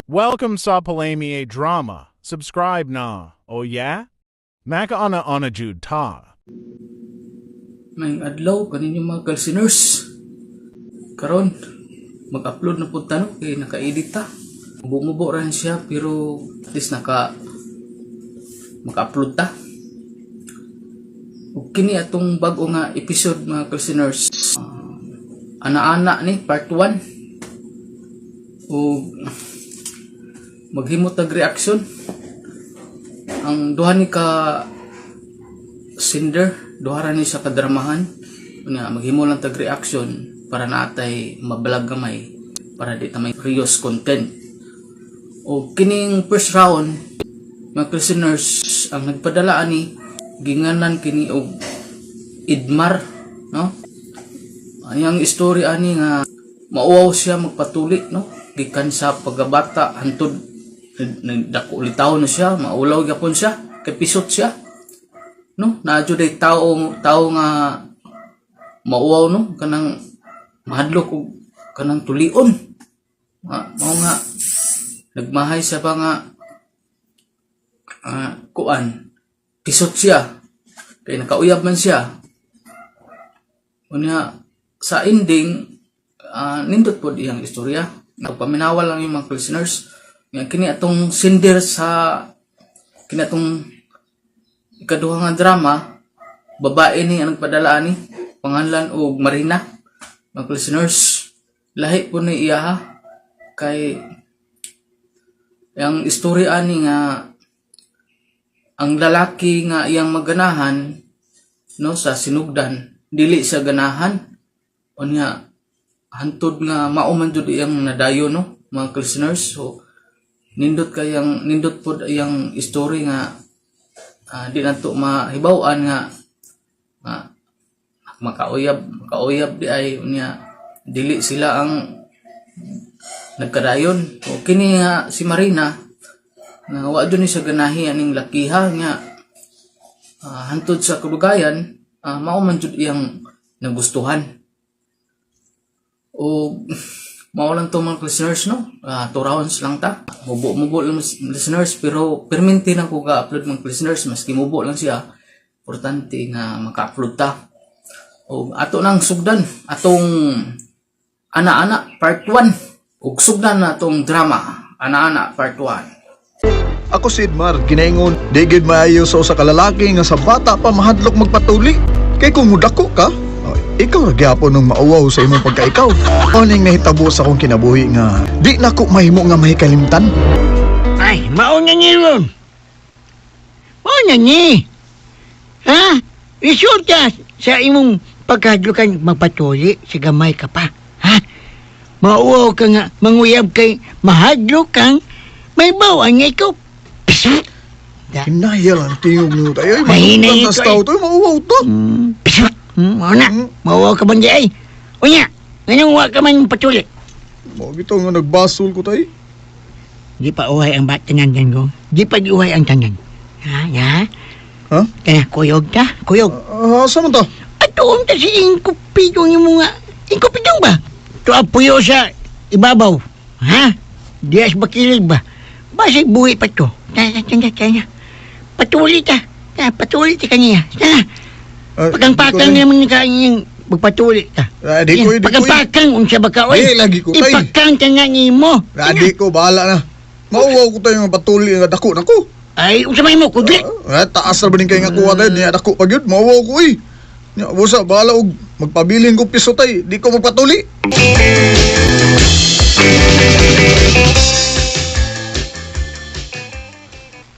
Welcome sa Palami Drama. Subscribe na. Oh yeah? Makaana ana jud ta. Maayong adlaw kaninyo, mga kalsiners. Karon mag-upload na pud ta, no, kay naka-edit ta. Mubo-mubo ra siya, pero at least maka-upload ta. Ug kini atong bag-o nga episode, mga kalsiners. Ana-ana ni part 1. Ug maghimo tag reaction. Ang duha ni ka sender, duha ra ni sa kadramahan. Unya maghimo lang tag reaction para naatay mabalag gamay para di ta may reuse content. O kining first round, mga listeners, ang nagpadala ani ginganan kini og Idmar, no? Ang story ani nga mauwaw siya magpatuli, no, gikan sa pagkabata hantod nagdako litaw na siya, maulaw gyapon siya kay pisot siya, no? Naa jud ay tao tao nga mauwaw, no, kanang mahadlok og kanang tulion nga mao nga nagmahay siya pa nga kuan, pisot siya kay nakauyab man siya. Unya sa ending, nindot pod iyang istorya. Nagpaminawa lang yung mga listeners nga kini atong sender sa kini atong ikaduha nga drama, babae ni ang nagpadala ani, pangalan og Marina. Mga listeners, lahi po ni iya ha, kay ang istorya ani nga ang lalaki nga iyang maganahan, no, sa sinugdan dili siya ganahan. Unya hantod nga mao man jud iyang nadayo, no, mga listeners. So nindot kayang nindot pod iyang story nga di nato mahibaw-an nga makauyab makauyab di ay, unya dili sila ang nagkadayon. O kini nga si Marina nga wa jud ni siya ganahi aning lakiha nga hantod sa kadugayan, mao man jud iyang nagustuhan. O mao lang to, mga listeners, no? 2 rounds lang ta. Mubo-mubo lang, listeners, pero perminti lang ko ga-upload, mga listeners, maski mubo lang siya. Importante nga maka-upload ta. O ato nang sugdan atong Ana-ana part 1. Ug sugdan na atong drama Ana-ana part 1. Ako si Edmar, ginaingon, di gid maayo sa usa ka lalaki nga sa bata pa mahadlok magpatuli. Kay kung mudako ka, oh, ikaw ra gyapon nung mauwaw sa imong pagkaikaw. Oning nahitabo sa akong kinabuhi nga di nako mahimo nga mahikalimtan. Ay, mao na ni ron. Mao na ni. Ha? Resulta sa imong pagkahadlukan magpatuli sa gamay ka pa. Ha? Mauwaw ka nga manguyab kay mahadlok kang may bawang nga ikaw. Pisot. Da. Hinaya lang tingog mo tayo. Ay, Mahinay mahimong ito, tao to, mauwaw to. Pisot. Mao na. Mauwaw ka man di ay. Unya, ngayong wa ka man patuli? Mao bitaw nga nagbasol ko tay. Di pa uhay ang tanan ko. Di pa uhay ang tanan. Ha? Ya? Ha? Kaya kuyog ta, kuyog. Ah, asa man ta? Atoon ta si Ingkupidong yung mga... Ingkupidong ba? Ito apuyo sa ibabaw. Ha? Dias bakilig ba? Basig buhi pa to. Tanya, tanya, tanya. Patuli ta. Ta, patuli ta kaniya. Ta, Ah, pagkangpakang di ko, naman ka yung magpatuli ta. Ah, di ko, di ko. Pagkangpakang, unsa ba ka, oy? Di lagi ko, tay. Ipakang ka nga nimo. Ah, di ko, bahala na. Mauwaw ko tayo nga patuli nga dako nako. Ay, unsa may mo, kudli? Ah, taas ra ba din kay nga kuha tayo, niya dako pa gyud, mauwaw ko eh. Nya busa bahala og magpabilin ko piso tay, di ko magpatuli.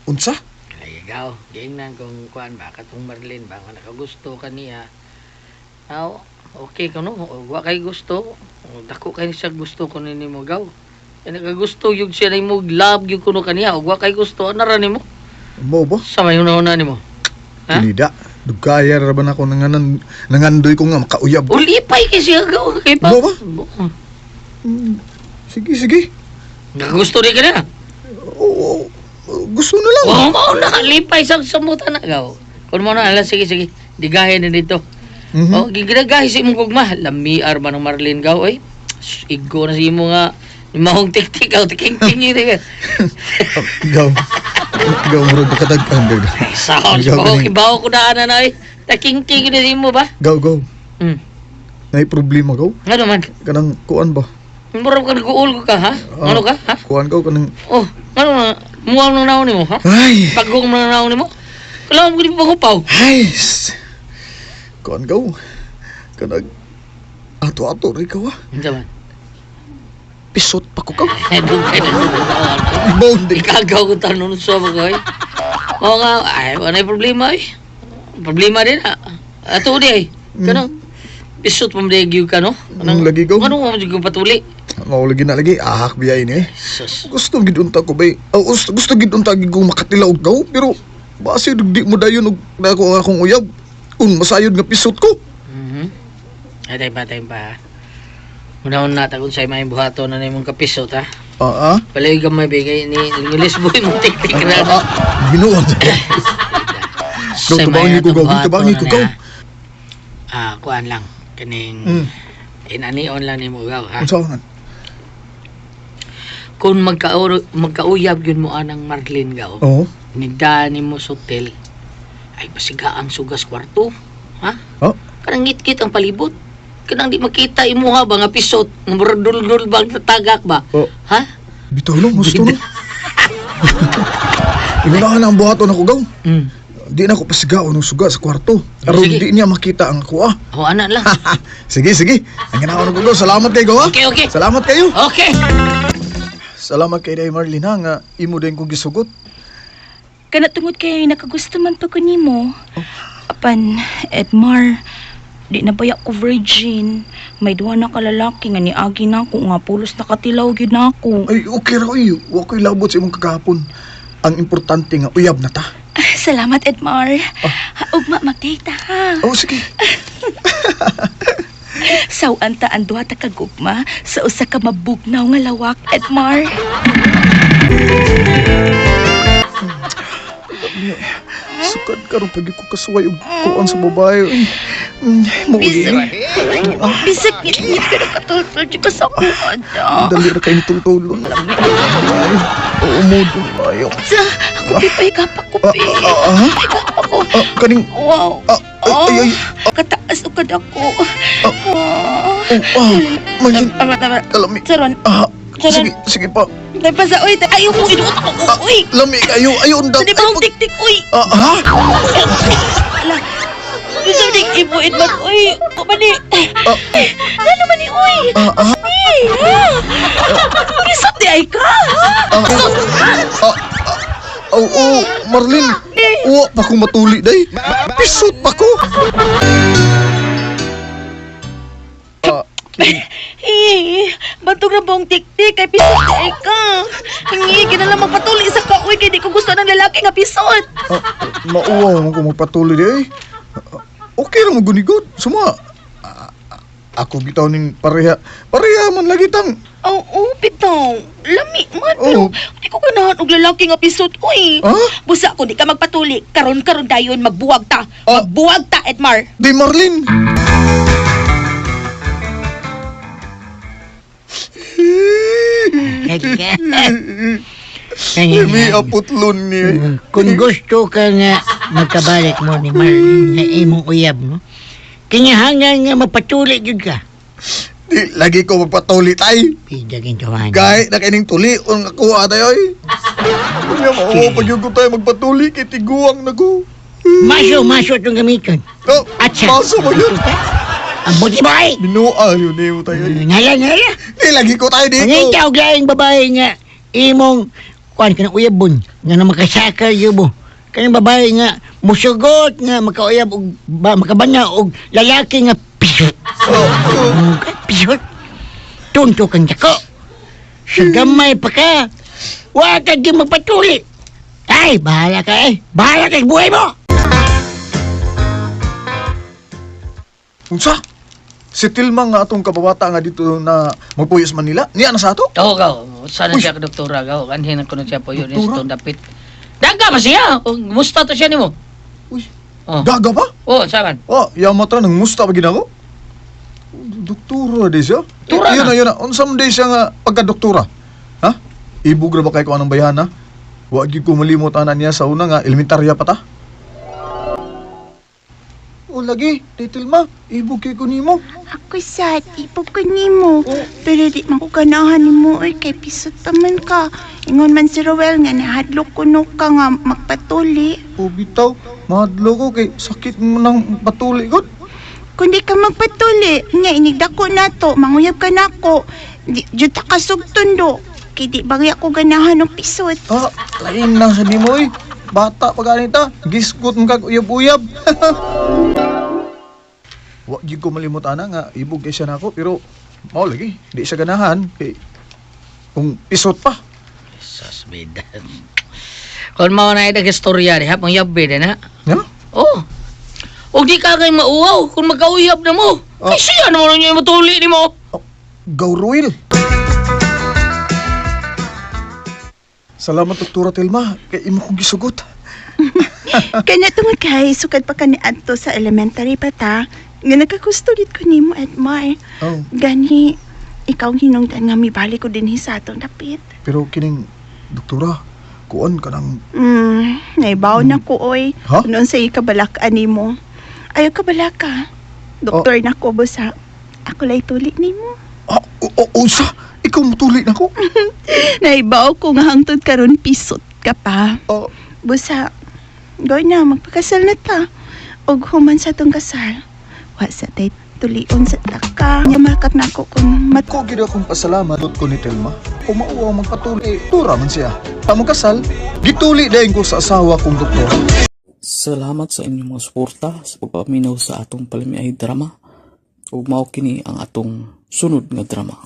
Unsa? Ay, ikaw, giingnan kung kuan ba, katong Marlene ba, nga nakagusto ka niya. Aw, okay ka no, o, wa kay gusto, o, dako kay siya gusto ko ni nimo gaw. Kay nakagusto yun siya nimo, love yun kuno kaniya, ug wa kay gusto, ano ra nimo? Mo ba? Sa may una nimo. Ha? Kinida. Dugaya ra ba nako nanganan nangandoy ko nga makauyab ko. Ulipay kay siya gaw kay pa. Mo ba? Sige, sige. Nakagusto rin ka niya. Oo, oo, gusto na lang. Oh, mao na lipay sa samutan na gaw. Kun mo na ala, sige sige, digahin na dito. Oh, giginagahi sa imong gugma. Lamiar ba ng Marlene gaw oy? Igo na sa imo nga Mahong tik-tik aw tiking-king yun. Gaw. Gaw, murag nakadaghan. Gaw, Sounds Ikaw, ko, ganing. kibaw ko na ana na eh. Takingking yun mo ba? Gaw, gaw. Hmm. Nay problema, gaw. Ano man? Kanang kuan ba? Murag ka nag-uul ka, ha? Ah. Ano ka, ha? Kuan gaw kanang Oh, ano na? Muwang nang naon nimo, ha? Ay. Pagong nang naon nimo? Kailangan mo di pangupaw. Ay. Kuan gaw. Kanang ato-ato rin ka, ah. Unsa man? Pisot pa ko, gaw. Eh, dugay na sa Ibaw di. Ikagaw ko tanong sa ko eh. Oo nga, ay, wala problema eh. Problema din ha. Ato di ay. Kanang pisot pa mo ka no? Mm, lagi gaw. Ano mo ko patuli? Mao lagi na lagi ahak biya ini. Eh. Sus. Gusto gid unta ko bay. Oh, gusto, gusto gid unta gid kong makatila og gaw pero base di mo dayon og dako ang akong uyab. Kung masayod nga pisot ko. Mhm. Ay, tayo pa, tayo pa. Unahon na, tagun sa may buhaton na imong kapisot ha. Ah, ah. Palay gamay bigay ni English boy mo tik-tik na. Ah, ah. Ginoo. Sa Gaw, may tabangi ko, atong gaw. buhaton Tabangi ko, na gaw. niya. Ah, kuan lang. Kining inanion lang nimo gaw ha. Unsa man? Kung magkauyab yun mo anang Marlene gaw. Oo. Nigda nimo sa hotel. Ay pasiga ang sugas kwarto. Ha? Oh. Kanang ngit-ngit ang palibot. Kanang di makita imuha ba nga pisot. Nga murag dul-dul ba ang tagak ba? Oh. Ha? Bitaw no, gusto no. Inunahan na ang buhaton ako gaw. Di na ako pasigaon ng suga sa kwarto. Aron Sige. di niya makita ang ako ah. O ana lang. Sige, sige. Ang ginawa ko gaw. Salamat kay gaw ah. Okay, okay. Salamat kayo. Okay. Salamat kay Day Marlene ha, nga imo din kong gisugot. Kana tungod kay nakagusto man pa ko nimo. Apan, Edmar, di na baya ko virgin. May duha na ka lalaki nga niagi na ako nga pulos nakatilaw gyud na ako. Ay, okay ra oy. Wa ko'y labot sa imong kagahapon. Ang importante nga uyab na ta. Ah, salamat, Edmar. Ugma magdata ha. Oh, sige. Sawan ta ang duha ta kagugma sa usa ka mabugnaw nga lawak, Edmar. Sukad karon pag ko kasuway og kuan sa babae. Ay, Mo Bisag, bisag ngit-ngit ka na katultol ka sa ako, ada. Dali ra kay nitultulon. Ay, oo mo dun ayo. Sa, ako pipay pa ko, Ah, pi. ah, ah, Ay, pa ko. ah, kaning Wow. ah, ay, ay, ay, Kataas o kadako. Ah. Ah. oh, ah, Marlene, Tama, tama. kalami. Saron, Ah, Saron. sige, sige pa. Tay pa sa, uy, ayaw ko, inuot ako, uy. Lami kayo, ayo undang. Sa di ba akong tik-tik, uy. Ah, ha? Ala, gusto ni ibuin man, uy. O mani, Ah. ano man ni, uy. Ah, ah, Ay, ha? Isot di ay ka, ha? ah, ah, oh, oh, Marlene. Uwa pa ko matuli day. Pisot pa ko. Ah, kini- Eh, bantog na buong tik-tik, kay pisot di ay ka. Hingi, kinala magpatuli sa ka, uy, kay di ko gusto ng lalaki nga pisot. Ah, mauwaw man ko magpatuloy di ay. Ah, okay ra mo gunigod. Suma. Ah, ah, ako bitaw ning pareha. Pareha man lagi tang. Oo, bitaw. Lami man, pero Oo. di ko ganahan og lalaki nga pisot, uy. Ha? Busa ko di ka magpatuli. Karon-karon dayon magbuwag ta. Ah. Magbuwag ta, Edmar. Di Marlene. Mi aputlon ni. Kung gusto ka nga magkabalik mo ni Marlene nga imong uyab, no? Kinahanglan nga mapatuli jud ka. Di lagi ko magpatuli tay. Pidagin tuwan. Gay na kining tuli on ako atay oy. Kunya mao pag ko tayo magpatuli kay tiguang na ko. Maso, maso itong gamiton. Oh, Atsa. maso mo yun. Ang buti ba ay? Binual yun eh mo tayo. Ngala, ngala. Di lagi ko tayo dito. Pangita og laing babae nga imong kuan kanang uyabon nga na makasakal yubo. Kanang babae nga musugot nga makauyab og ba, makabana og lalaki nga pisot. Oh, oh. Pisot. Tunto kang dako. Sa gamay pa ka. Wa ka di magpatuli. Ay, bahala ka eh. Bahala ka sa buhay mo. Unsa? Si Tilma nga atong kababata nga dito na magpuyo sa Manila, niya na sa ato? Oo, gaw. Sana Uy. siya ka doktora, gaw. Kanhin ko na siya po yun. Doktora? Itong dapit. Daga ba siya? O, Musta to siya nimo? Uy. Oh. Gaga ba? Oh, saan? Oh, yamata nang musta pa gid ako. Doktora di siya. Tura Yun na, yun na. Unsa man day siya nga pagkadoktora? Ha? Ibog ra ba kay ko anong bayahan ha? Wa gyud ko malimot ana niya sa una nga elementarya pa ta. O lagi, titil ma, ibog kay ko nimo. Ako sad, ibog ko nimo. Pero di man ko ganahan nimo oy kay pisot pa man ka. Ingon man si Rowel nga nahadlok kuno ka nga magpatuli. O bitaw, mahadlo ko kay sakit mo nang patuli gud. Kung di ka magpatuli, nga inigdako na to, manguyab ka nako. Di jud ta kasugton do. Kay di bagay ako ganahan og pisot. Ah, lain lang sa nimo oy. Bata pa ganita, gisgot mo kag uyab-uyab. Wa gyud ko malimot ana nga ibog kay siya nako pero mao lagi, di siya ganahan kay kung pisot pa. Sus, bidan. Kung mao na idag istorya diha, pangyabi din ha. Ha? Oh. Og di ka kay mauwaw kung magkauyab na mo. Oh. Kay siya naman niya matuli nimo. Gauruil. Salamat Doktora Telma kay imo kong gisugot. Kaya tungod kay sukad pa ka ni adto sa elementary pa ta, nga nagkagusto gid ko nimo Edmar. Oh, Gani, ikaw ang hinungdan nga mibalik ko dinhi sa atong dapit. pero kining doktora, kuan ka ng Naibaw na ko oy. Ha? Noon sa ikabalak nimo. Ayaw kabalaka. Doktor na ko busa. Ako lay tuli nimo. Ah, unsa? Ikaw mutuli na ko. Naibaw ko nga hangtod karon pisot ka pa. Oh, Busa, goy na magpakasal na ta. Og human sa tong kasal. Wa sa tay tulion sa taka. Makat na ako kung mat ko gid akong pasalamat ko ni Telma. Kung mauwaw magpatuli, tura man siya. Among kasal, gituli dayon ko sa asawa kong doktora. Salamat sa inyong mga suporta sa pagpaminaw sa atong palamiay drama. Ug mao kini ang atong sunod nga drama.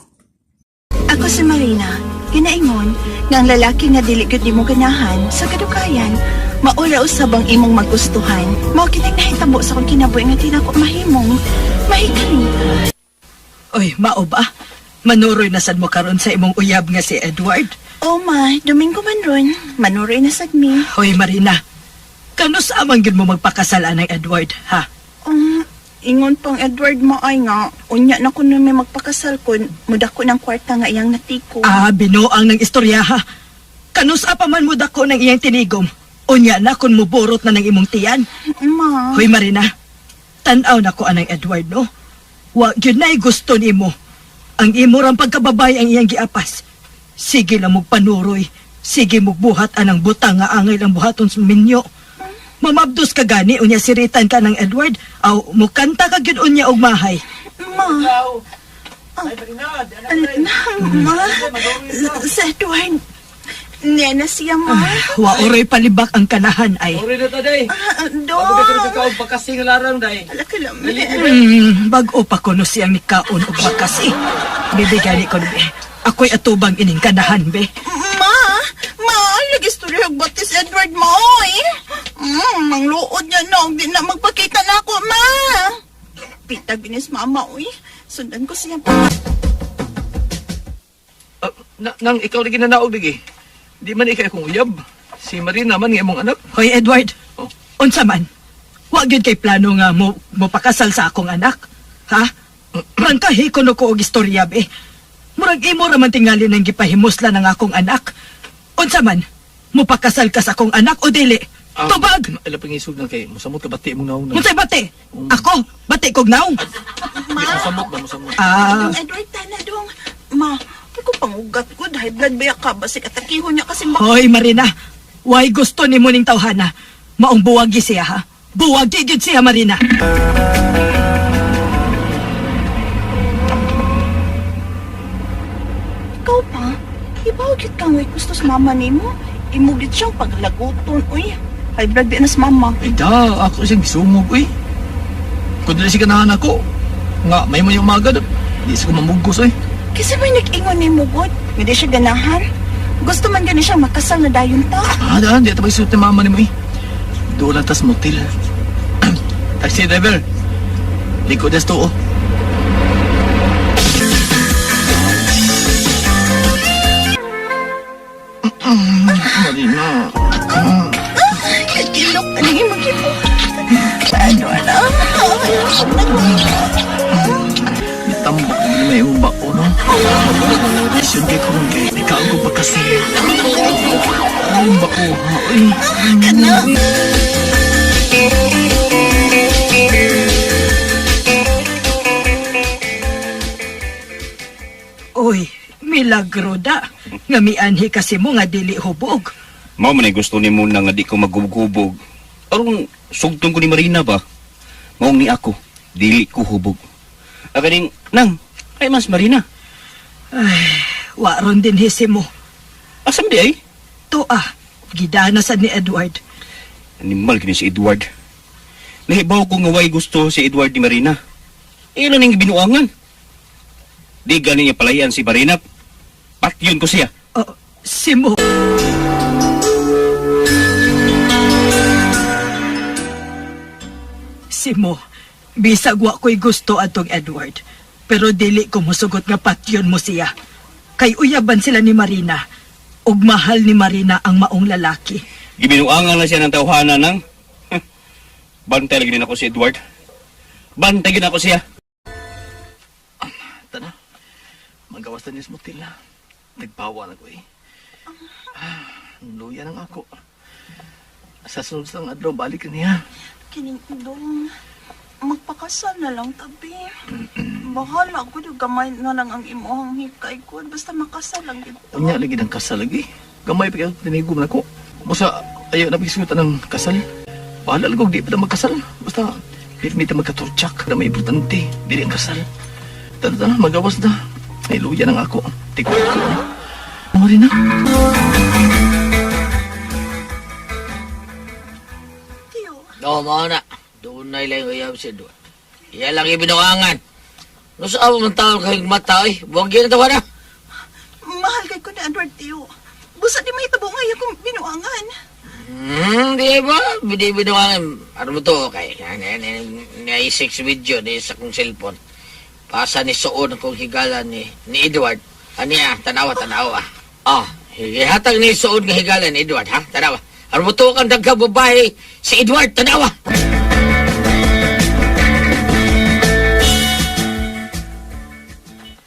Ako si Marina. Ginaingon nga ang lalaki nga dili gyud nimo ganahan sa kadukayan, maura usab ang imong magustuhan. Mao kining nahitabo sa akong kinabuhi nga di nako mahimong mahikali. Oy, mao ba? Manuroy na sad mo karon sa imong uyab nga si Edward. O ma, Domingo man ron, manuroy na sad mi. Hoy, Marina. Kanus amang gyud mo magpakasal anang Edward, ha? Ingon pang Edward mo ay nga, unya na kuno may magpakasal kun, mudako ng kwarta nga iyang natiko. Ah, binuang ng istorya ha. Kanus pa man mo dako ng iyang tinigom. Unya na kun muborot na ng imong tiyan. Ma, Hoy, Marina. Tan-aw na ko anang Edward, no? Wa gyud na'y gusto nimo. Ang imo rang pagkababay ang iyang giapas. Sige lang mugpanuroy. Sige mugbuhat anang butang nga angay lang buhaton sa minyo. Mamabdos ka gani unya siritan ka ng Edward aw mukanta ka gyud unya og mahay. ma. Ma, sa Edward, niya na siya ma. Wa oray palibak ang kanahan ay. Uri na ta day. Ah, Dong! Pagkasing larang day. Ala ka lang, eh. Bag-o pa kuno siyang nikaon og bakasi. Bibigani ko be. Ako'y atubang ining kanahan be. Ma! Ma! Lagi istorya og batis Edward mo, oy! Mangluod niya no, di na magpakita na ako, ma! Pita binis mama, oy. Sundan ko siya. Nang ikaw lagi nanaog lagi. Di man ikay akong uyab. Si Marina man nga imong anak. Hoy Edward. Oh. Unsa man? Wa gyud kay plano nga mo mopakasal sa akong anak. Ha? Prangkahi ko no ko og istorya be. Murag imo ra man tingali nang gipahimuslan ang akong anak. Unsa man? Mopakasal ka sa akong anak o dili? Ah, Tubag! Ila pangisog na kay musamot ka bati imong naong. Unsay bati? Ako, bati kog naong. Di musamot ba musamot. Ah, Dong Edward, tana dong. Ma, ay ko pangugat ko. Dahil blood ba ka? Basig atakihon niya kasi ma... hoy Marina. Way gusto nimo ning tawhana. Maong buwagi siya ha. Buwagi gyud siya Marina. Ikaw pa, ibaw gyud kang way gusto sa mama nimo. Imo gyud siyang paglaguton, uy. High blood ba na sa mama? Ay da, ako siyang gisungog uy. Kung dili si kanahan ako, nga may mo yung umaga di sa ko mamugos uy. Kasi may nag-ingon ni Mugod. Hindi siya ganahan. Gusto man gani siyang makasal na dayon ta. Ah, daan, di ata pagsuot ni mama nimo eh. Doon lang tas motel. Taxi driver. Likod das to oh. Marina. Katilok na lang imong gibuhat. Paano alam? Itambak na Na imong bako, no? Isyon kay kurong kay ikaw ko pa kasi. Ang bako, ha? Uy. Kana. Oy, milagro da. Nga mianhi kasi mo nga dili hubog. Mao man ay gusto nimo na nga di ko magubog-hubog. Aron sugton ko ni Marina ba? Maong ni ako, dili ko hubog. Aganing nang ay mas Marina. Ay, waron din hisi mo. Asam di ay? To ah, gidana sad ni Edward. Animal kini si Edward. Nahibaw ko nga way gusto si Edward ni Marina. Ila ning binuangan. Di gani niya palayan si Marina. Patyon ko siya. Oh, Simo. Simo, bisag wa ko'y gusto atong Edward. Pero dili ko mosugot nga patyon mo siya. Kay uyaban sila ni Marina. Ug mahal ni Marina ang maong lalaki. Gibinuangan na siya ng tawhana nang. Huh. Bantay lagi din ako si Edward. Bantay gid ako siya. Tana. Magawas na niya sa motel na. Nagbawa na ko eh. Ah, luya nang ako. Sa sunod sang adlaw, balik na niya. Kining dong. Magpakasal na lang tabi. Bahala ko yung gamay na lang ang imuhang hikay ko. Basta makasal lang gito. Unya lagi ng kasal lagi. Gamay pa kayo tinigom na ko. Basta ayaw na pagisutan ng kasal. Bahala lang kung di pa na magkasal. Basta pirmi ta magkaturtsak na may importante. Dili ang kasal. Tana tana, magawas na. Ay luya nang ako. Tikot ko. Ano rin na? Tiyo. No, mao na. Doon na ilang uyab si Edward. Iya lang ibinuangan. No sa amo man taon kahig mata oy. Buwag yun tawa na. Mahal kay ko ni Edward, tiyo. Busa di may tabo nga akong binuangan. Di ba? Di binuangan. Ano mo to? Okay. Ni six video ni sa kong cellphone. Pasa ni suon kong higala ni Edward. Ani ah, tanawa, tanawa. Ah, ihatag ni suon nga higala ni Edward, ha? Tanawa. Ano mo to kang dagka babae si Edward, tanawa.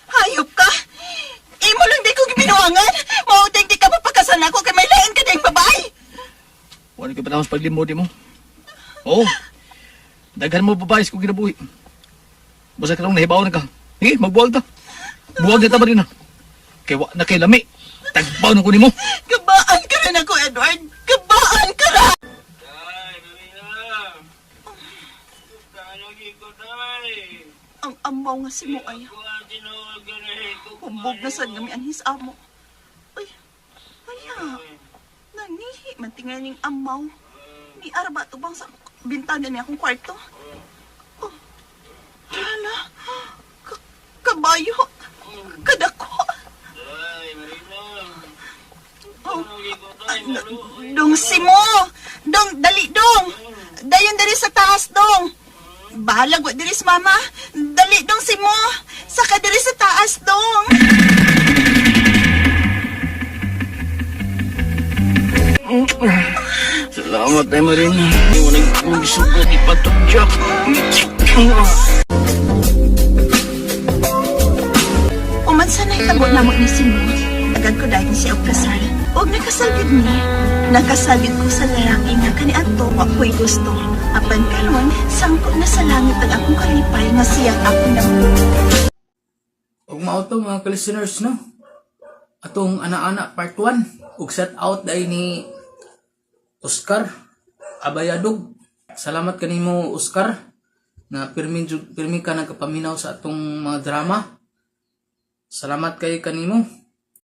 Hayop ka! Imo lang di ko gibinuangan! Mauting di ka mapakasal ako kay may lain ka ding babae! Wala ka pa sa paglimod mo. Oo. Daghan mo babae sa kong kinabuhi. Basta ka lang nahibaw na ka. Sige, magbuwag ta. Buwag na ta ba rin na. Kay wa na kay lami. Tagbaw na ko nimo. Gabaan ka rin ako, Edward! Gabaan ka na! Ang amaw nga si mo ay hubog na sad nga mianhis amo. Uy, aya, nangihi man tingal ning amaw. Ni araba to bang sa bintana niya akong kwarto? Oh, hala, kabayo, kadako. Oh, dong simo, dong dali dong. Dayon dali sa taas dong. Bahalag wa diri sa mama. Dali dong simo. Saka diri sa taas dong. Salamat ay Marina. Hindi mo nagsugot ipatugyak. Uman sa nahitabo namo ni Simo. Agad ko dahil siya og kasal. Og nakasal gid ni. Nakasal gid ko sa lalaki nga kaniadto wa ko'y gusto. Apan karon sangko na sa langit ang akong kalipay nga siya ang akong nabuo. Ug mao to mga ka-listeners no. Atong ana-ana part 1 ug set out dai ni Oscar Abayadog. Salamat kanimo Oscar na pirmi ka nagkapaminaw sa atong mga drama. Salamat kay kanimo.